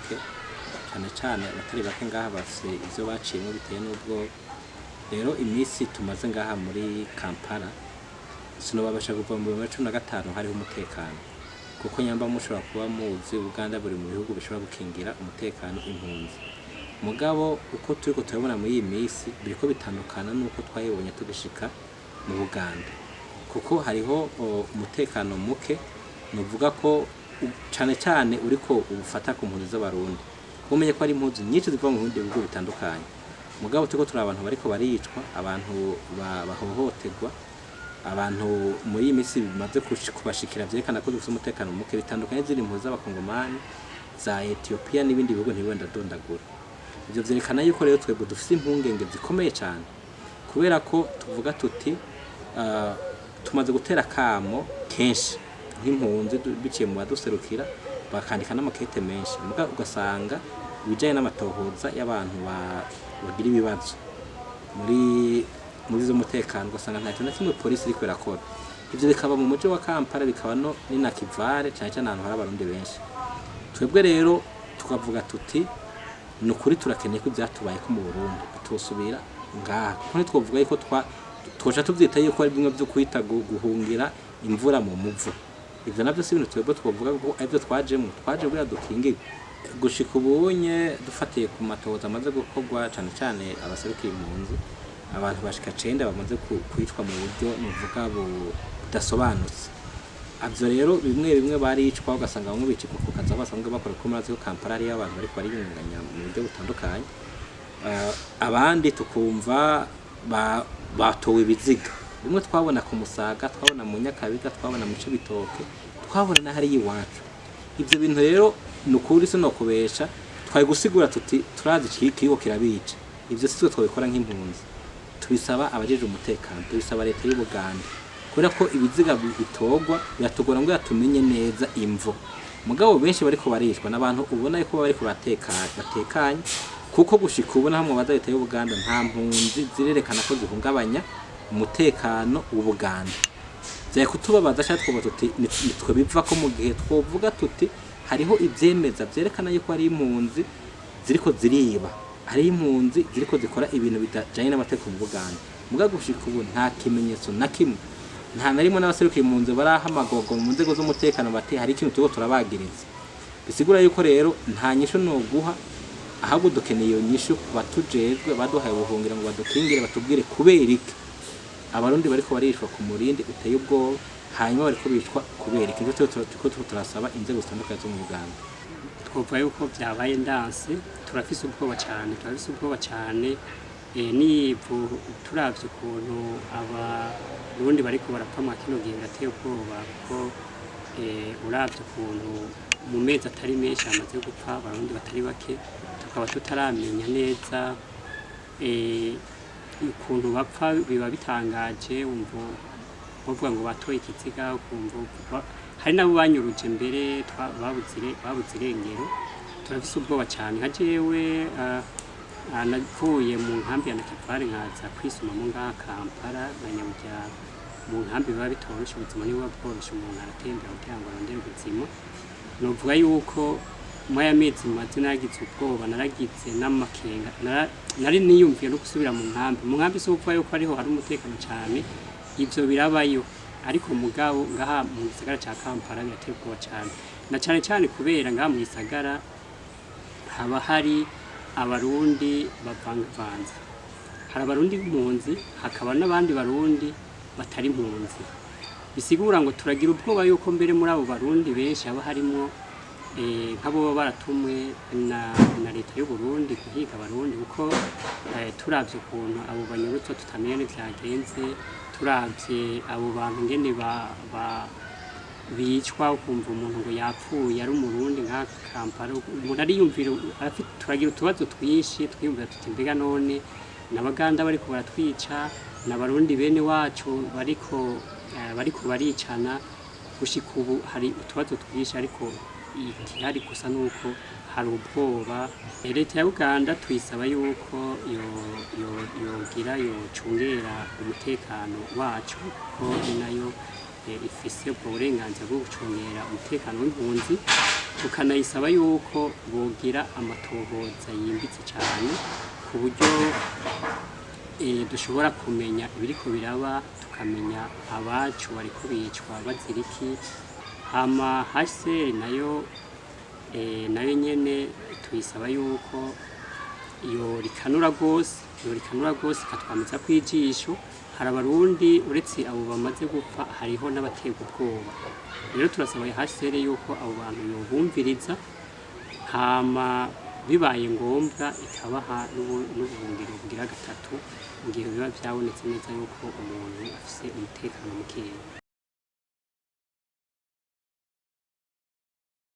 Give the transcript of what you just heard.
bake, cane cane abatari bake ngaha bafise ivyo baciyemwo biteye n'ubwoba. Rero iminsi tumaze ngaha muri Kampala, sinobabasha kuva mu 2015 hariho umutekano, kuko nyamba mushobora kuba muzi, Uganda buri mu bihugu bishobora gukingira umutekano impunzi. Mugabo uko turiko turabona muri iyi minsi, biriko bitandukana n'uko twayibonye tugishika mu Buganda, kuko hariho umutekano muke, nuvuga ko cane cane uriko ufata ku mpunzi z'Abarundi. Umenye ko ari impunzi nyinshi ziva mu bindi bihugu bitandukanye, mugabo turiko turi abantu bariko baricwa, abantu bahohoterwa, abantu muri iyi minsi bimaze kubashikira, vyerekana ko dufise umutekano muke bitandukanye ziri impunzi z'Abakongomani, za Ethiopia n'ibindi bihugu ntibiwe ndadondagura. Ivyo vyerekana yuko rero twebwe dufise impungenge zikomeye cane, kubera ko tuvuga tuti tumaze gutera kamo kenshi nk'impunzi, biciye mu baduserukira, bakandika n'amakete menshi, muga ugasanga ibijanye n'amatohoza y'abantu bagira ibibazo muri z'umutekano, ugasanga nta kintu na kimwe polisi iriko irakora. Ivyo bikaba mu muji wa Kampala, bikaba no ni Nakivale, cane cane ahantu hari Abarundi benshi. Twebwe rero tukavuga tuti ni ukuri turakeneye ko ivyatubayeko mu Burundi bitosubira ngaha, kuko ntitwovuga yuko twoca tuvyita yuko ari bimwe vyo kwita guhungira imvura mu muvu. Ivyo navyo si ibintu twebwe twovuga ko arivyo twajemwo. Twaje kugira dukingirwe. Gushika ubunye, dufatiye ku matohoza amaze gukorwa, cane cane abaserukiye impunzi, abantu bashika 9 bamaze kwicwa mu buryo nuvuga budasobanutse. Avyo rero bimwe bimwe baricwa, ugasanga bamwe bicirwa ku kazi aho basanzwe bakora, kuko murazi ko Kampala hariyo abantu bariko bariyungunganya mu buryo butandukanye. Abandi tukumva batowe ibiziga, bimwe twabona ku Musaga, twabona mu Nyakabiga, twabona mu Cibitoke, twabona na hariya iwacu. Ivyo bintu rero ni ukuri sinokubesha, twari gusigura tuti turazi kiriko kirabica. Ivyo si twe twabikora nk'impunzi, tubisaba abajejwe umutekano, tubisaba leta y'Ubuganda, kubera ko ibiziga bitorwa biratugora ngo tumenye neza imvo. Mugabo benshi bariko barishwa n'abantu ubona yuko bariko batekanye, kuko gushika ubu naho mubaza leta y'Ubuganda, nta mpunzi zirerekana ko zihungabanya umutekano w'Ubuganda. Vyari kutubabaza cyangwa twoba tuti nitwe biva ko mu gihe twovuga tuti hariho ivyemeza vyerekana yuko hari impunzi ziriko ziriba, hari impunzi ziriko zikora ibintu bitajanye n'amategeko mu Buganda. Mugabo gushika ubu nta kimenyetso na kimwe, nta na rimwe n'abaserukiye impunzi barahamagurwa mu nzego z'umutekano bati hari ikintu turiko turabagiriza. Bisigura yuko rero nta nyishu noguha, ahubwo dukeneye iyo nyishu ku batujejwe, baduhaye ubuhungiro ngo badukingire, batubwire kubera iki Abarundi bariko barishwa ku murindi uteye ubwoba, hanyuma bariko bicwa kubera iki. Nico turiko turasaba inzego zitandukanye zo mu Buganda. Twovuga yuko vyabaye ndanse. Turafise ubwoba cane, turafise ubwoba cane. Nivu turavye ukuntu Abarundi bariko barapfa mwa kino gihe, birateye ubwoba, kuko uravye ukuntu mu mezi atari menshi hamaze gupfa Abarundi batari bake, tukaba tutaramenya neza ukuntu bapfa. Biba bitangaje, wumva bavuga ngo batoye ikiziga, ukumva hari nabo banyuruje mbere babuze irengero. Turafise ubwoba cyane. Nka jewe navuye mu nkambi ya Nakivale nkaza kwisuma mu ngaha Kampala na Nyamuryaro. Mu nkambi biba bitoroshe, ubuzima ntibuba bworoshe, umuntu aratembera kugira ngo arondere ubuzima. Novuga yuko muri aya mezi maze naragize ubwoba, naragize n'amakenga, nari niyumviye no gusubira mu nkambi. Mu nkambi si ukuvuga yuko ariho hari umutekano cyane, ivyo birabayo, ariko mugabo ngaha mu gisagara ca Kampala birateye ubwoba cane, na cane cane kubera ngaha mu gisagara haba hari Abarundi bavangavanze. Hari Abarundi b'impunzi, hakaba n'abandi Barundi batari impunzi. Bisigura ngo turagira ubwoba yuko mbere muri abo Barundi benshi haba harimwo nk'abo baba baratumwe na leta y'u Burundi guhiga Abarundi, kuko turavye ukuntu abo banyuruzwa tutamenya n'ivyagenze, turavye abo bantu ngene ba bicwa, ukumva umuntu ngo yapfuye ari Umurundi nka Kampala, umuntu ariyumvira, turagira utubazo twinshi, twiyumvira tuti mbega none n'Abaganda bariko baratwica, n'Abarundi bene wacu bariko baricana? Gushika ubu hari utubazo twinshi, ariko igihari gusa nuko hari ubwoba. Leta ya Uganda tuyisaba yuko yogira yocungera umutekano wacu, kuko ni nayo ifise ubwo burenganzira bwo gucungera umutekano w'impunzi. Tukanayisaba yuko bogira amatohoza yimbitse cyane ku buryo dushobora kumenya ibiriko biraba, tukamenya abacu bariko bicwa bazira iki. Hama HCR nayo nayo nyene tuyisaba yuko iyo rikanura rwose, iyo rikanura rwose, ikatwamiza kw'ijisho. Hari Abarundi, uretse abo bamaze gupfa, hariho n'abaterwa ubwoba. Rero turasaba HCR yuko abo bantu yobumviriza, hama bibaye ngombwa ikabaha n'ubuhungiro bugira gatatu mu gihe biba vyabonetse neza yuko umuntu afise umutekano mukeya.